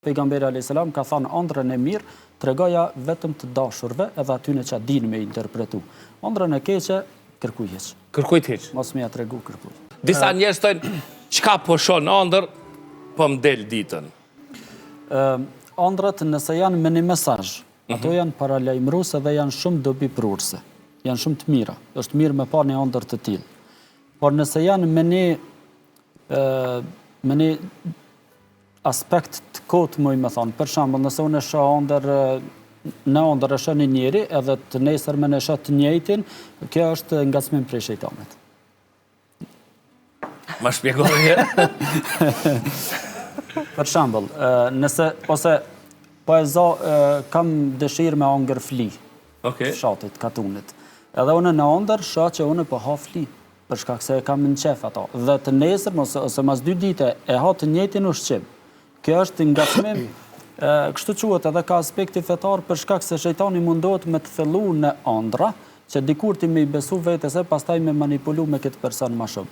Pejgamberi alejhi selam ka thanë andrrën e mirë tregoja vetëm të dashurve edhe atyne që dinë me interpretu. Andrrën e keqe kërkujt hiç. Kërkujt hiç. Mos me ja tregu kërkujt. Disa njerëz thonë çka po shoh në andërr, po më del ditën. Ë andrrat nëse janë me një mesazh, ato mhm. janë paralajmëruese dhe janë shumë dobiprurëse. Janë shumë të mira. Është mirë me pa një andërr të tillë. Por nëse janë me një ë me një aspekt të kotë muj me thonë. Për shembull, nëse unë e shoh andërr, në andërr e shoh një njeri, edhe të nesërmen e shoh të njëjtin, kjo është ngacmim prej shejtanit. Ma shpjego një herë. Për shembull, nëse ose po e zo kam dëshirë me hangër fli. Okej. Të fshatit, katunit. Edhe unë në andërr shoh që unë po ha fli. për shkak se e kam në qef ato. Dhe të nesërmen ose, ose mas dy dite e ha të njëjtin ushqim. Kjo është ngacmim, kështu quhet edhe ka aspekti fetar për shkak se shejtani mundohet me të thellu në andrra, që dikur ti me i besu vetes e pastaj me manipulu me këtë person ma shumë.